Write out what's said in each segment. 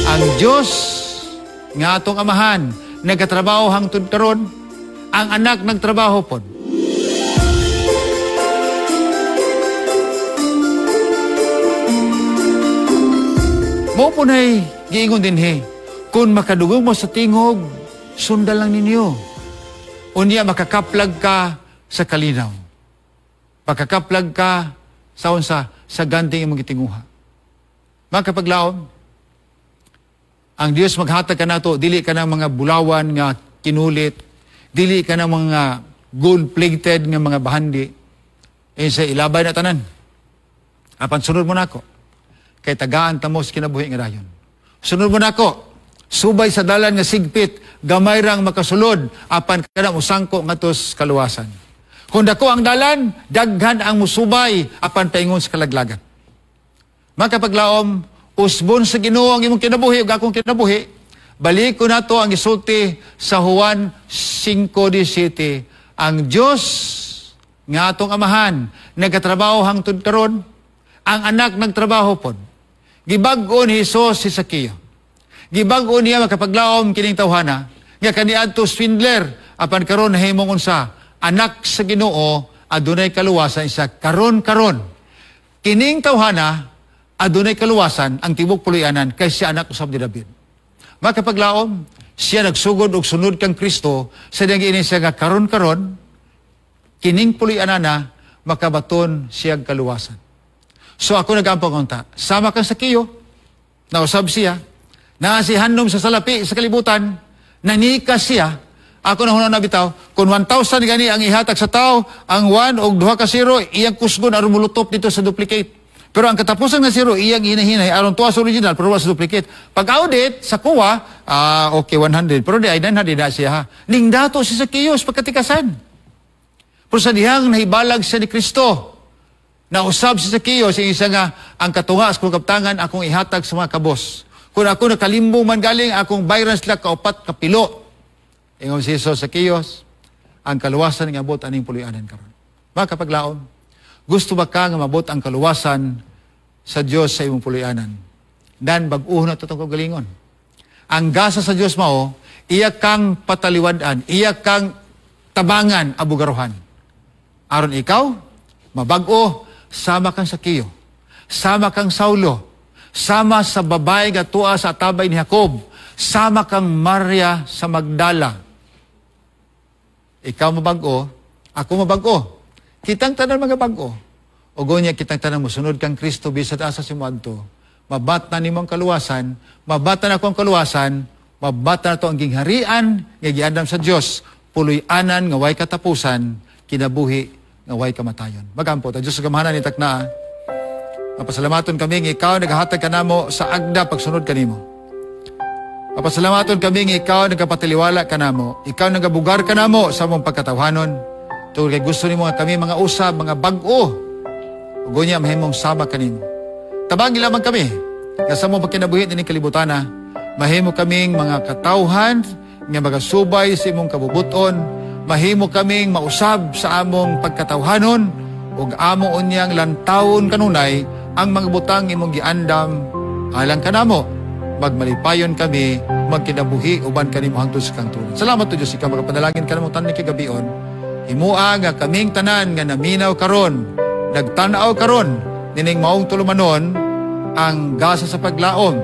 Ang Dios nga atong amahan nagatrabaho hangtod karon, ang anak nagtrabaho pod. Mao po na'y giingon dinhi, kung makadugong mo sa tingog, sundan lang ninyo. Unya makakaplag ka sa kalinaw. Makakaplag ka sa unsa sa ganting imong gitinguha. Makapaglaom, ang Dios maghatag kanato, dili ka ng mga bulawan nga kinulit, dili ka ng mga gold-plated nga mga bahandi. Eh, sa ilabay na tanan. Apan sunod mo nako. Kay tagaan ta mo sa kinabuhi nga dayon. Sunod mo nako. Subay sa dalan nga sigpit, gamay rang makasulod, apan kada musangko ngadto sa kaluwasan. Kung dako ang dalan, daghan ang musubay, apan paingon sa kalaglagan. Makapaglaom, usbon sa Ginoo ang imong kinabuhi ug akong kinabuhi. Balik ko nato ang isulti sa Juan 5:17. Ang Dios nga atong amahan nagatrabaho hangtod karon, ang anak nagtrabaho pod. Gibag-o ni Hesus si Sakeo. Gibag-o niya makapaglaom kining tawhana nga kaniadto swindler, apan karon nahimong unsa, anak sa Ginoo, adunay kaluwasan siya karon-karon. Kining tawhana adunay kaluwasan ang tibok puloy-anan kay siya anak usab ni David. Makapaglaom, siya nagsugod og sunod kang Kristo sa diyang giini siya nga karon-karon kining puloy-anana makabaton siya kaluwasan. So ako nagampong unta, sama kang Sakeo, nausab siya, na si handom sa salapi sa kalibutan, nanika siya. Ako na hunan na bitaw, kung 1,000 gani ang ihatag sa tao, ang 1 og 2 ka 0, iyang kusgon aron mulutop dito sa duplicate. Pero ang katapusan nga 0, iyang hinahinay aron tuwa sa original, pero wa sa duplicate. Pag audit sa kuwa, okay 100, pero di ay 900 na siya ha. Ning dato si Zacchaeus pagkatikasan. Pero sa dihang nahibalag siya ni Kristo, nausab si Zacchaeus, yung isa nga, ang katunga sa kong kaptangan, akong ihatag sa mga kabos. Kung ako nakalimbong man galing, akong bayran sila kaupat kapilo. Ingon si Jesus, Zacchaeus, ang kaluwasan nga abot aning puloy-anan karon. Makapaglaom, gusto ba ka nga mabot ang kaluwasan sa Dios sa imong puloy-anan? Dan bag-uhon na itong kagalingon. Ang gasa sa Dios mao, iya kang pataliwad-an, iya kang tabangan abugaruhan. Aron ikaw, mabag-o, sama kang Sakeo, sama kang Saulo, sama sa babae nga tuwa sa atabay ni Jacob, sama kang Maria sa Magdala. Ikaw mabag-o, ako mabag-o. Kitang tanan mga bag-o. O gonya kitang tanan mosunod kang Kristo bisan asa si moadto. Mabata nimo ang kaluwasan, mabata na ako ang kaluwasan, mabata na to ang gingharian nga giandam sa Dios, puloy-anan nga way katapusan, kinabuhi nga way kamatayon. Magampo ta Dios sa gamhanan ni takna. Mapasalamaton kami nga ikaw naghahatag kanamo sa agda pagsunod kanimo. Mapasalamaton kami nga ikaw nagapatiliwala kanamo, ikaw nagabugar kanamo sa among pagkatawhanon. Tungod kay gusto nimo nga kami mga usab, mga bag-o. Ug unya mahimong sama kanimo. Tabangi lamang kami nga sa among pagkinabuhi nining kalibutana, mahimo kaming mga katawhan nga magasubay sa imong kabubuton, mahimo kaming mausab sa among pagkatawhanon ug amo unyang lantawon kanunay ang mga butang imong giandam alang kanamo. Magmalipayon kami, magkinabuhi uban kanimo hangtod sa kangturan. Salamat to Dios, ikaw magapanalangin kanamo tanan kagabion. Himua nga kaming tanan nga naminaw karon, nagtan-aw karon nining maong tulumanon ang gasa sa paglaom.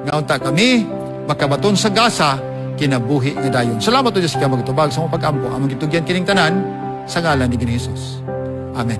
Nga unta kami makabaton sa gasa kinabuhi nga dayon. Salamat to Dios, ikaw magtubag sa among pag-ampo. Among gitugyan kining tanan sa ngalan ni Ginoong Hesus. Amen.